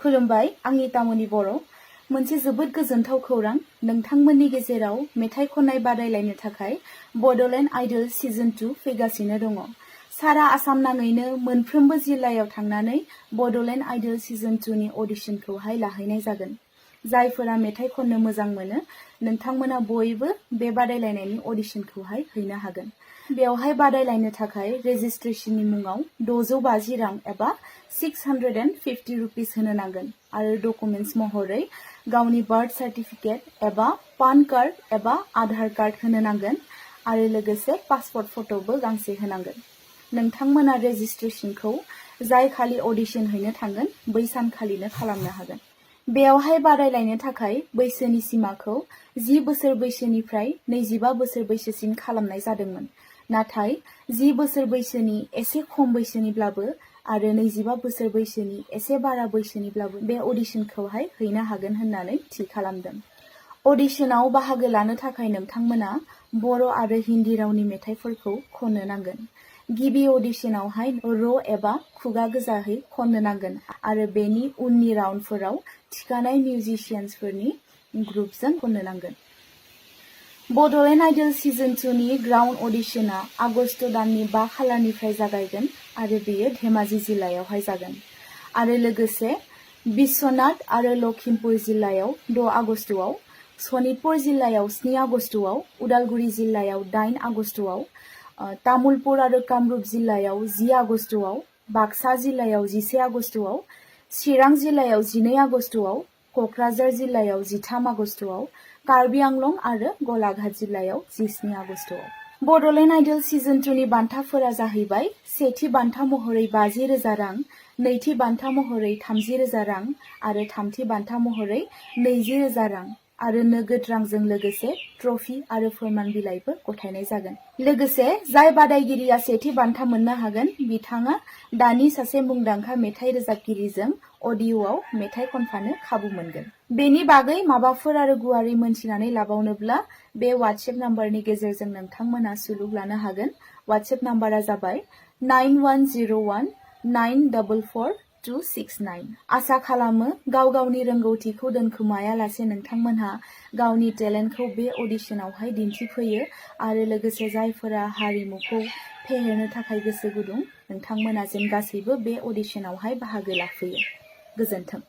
खुलुमबाय आंनि तामुनि बर' मोनसे जोबोद गोजोनथाव खौरां नोंथांमोननि गेजेराव मेथाइ खननाय बादायलायनो थाखाय बड'लेण्ड आइडल सिजन 2 फैगासिनो दङ। सारा आसाम नाङैनो मोनफ्रोमबो जिल्लायाव थांनानै बड'लेण्ड आइडल सिजन 2 नि अडिशनखौहाय लाहैनाय जागोन। जायफोरा मेथाइ खननो मोजां मोनो नोंथांमोना बयबो बे बादायलायनायनि अडिशनखौहाय हैनो हागोन। बेवहाय बादायलायनो थाखाय रेजिस्ट्रेशननि मुङाव 650 रां एबा 650 रुपिस होनो नांगोन आरो डकुमेन्ट्स महरै गावनि बार्थ सार्टिफिकेट एबा पान कार्ड एबा आधार कार्ड होनो नांगोन आरो लोगोसे पासपोर्ट फट'बो गांसे होनांगोन। नोंथांमोना रेजिस्ट्रेशनखौ जाय खालि अडिशन हैनो थांगोन बै सानखालिनो खालामनो हागोन। बेवहाय बादायलायनो थाखाय बैसोनि सिमाखौ 10 बोसोर बैसोनिफ्राय 25 बोसोर बैसोसिम खालामनाय जादोंमोन। नाथाय 10 बोसोर बैसोनि एसे खम बैसोनिब्लाबो आरो 25 बोसोर बैसोनि एसे बारा बैसोनिब्लाबो बे अडिशनखौहाय हैनो हागोन होननानै थि खालामदों। अडिशनाव बाहागो लानो थाखाय नोंथांमोना बर' आरो हिन्दी रावनि मेथाइफोरखौ खननो नांगोन। गिबि अडिशनावहाय र' एबा खुगा गोजाहै खननो नांगोन आरो बेनि उननि राउन्डफोराव थिखानाय मिउजिशियान्सफोरनि ग्रुपजों खननो नांगोन। बड'लेण्ड आइडल सिजन 2 नि ग्राउन्ड अडिशना आगस्ट दाननि 5 खालारनिफ्राय जागायगोन आरो बेयो धेमाजि जिल्लायावहाय जागोन आरो लोगोसे बिश्वनाथ आरो लखिमपुर जिल्लायाव 6 आगस्टआव, सनितपुर जिल्लायाव 7 आगस्टआव, उदालगुरि जिल्लायाव 8 आगस्टआव, तामुलपुर आरो कामरुप जिल्लायाव 10 आगस्टआव, बाक्सा जिल्लायाव 11 आगस्टआव, चिरां जिल्लायाव 12 आगस्टआव, क'क्राझार जिल्लायाव 13 आगस्टआव, कार्बि आंलं आरो गलाघाट जिल्लायाव 17 आगस्टआव। बड'लेण्ड आइडल सिजन 2 नि बान्थाफोरा जाहैबाय सेथि बान्था महरै 50,000 रां, नैथि बान्था महरै 30,000 रां आरो थामथि बान्था महरै 20,000 रां आरो नोगोद रांजों लोगोसे ट्रफी आरो फोरमान बिलाइबो गथायनाय जागोन। लोगोसे जाय बादायगिरिया सेथि बान्था मोननो हागोन बिथाङा दानि सासे मुंदांखा मेथाइ रोजाबगिरिजों अडिअ'आव मेथाइ खनफानो खाबु मोनगोन। बेनि बागै माबाफोर आरो गुवारै मोनथिनानै लाबावनोब्ला बे वाट्सएप नाम्बारनि गेजेरजों नोंथांमोना सुलुग लानो हागोन। वाट्सएप नाम्बारा जाबाय 9101944269। आसा खालामो गाव गावनि रोंगौथिखौ दोनखोमायालासे नोंथांमोनहा गावनि टेलेन्टखौ बे अडिशनावहाय दिन्थिफैयो आरो लोगोसे जायफोरा हारिमुखौ फेहेरनो थाखाय गोसो गुदुं नोंथांमोना जेन गासैबो बे अडिशनावहाय बाहागो लाफैयो। गोजोन्थों।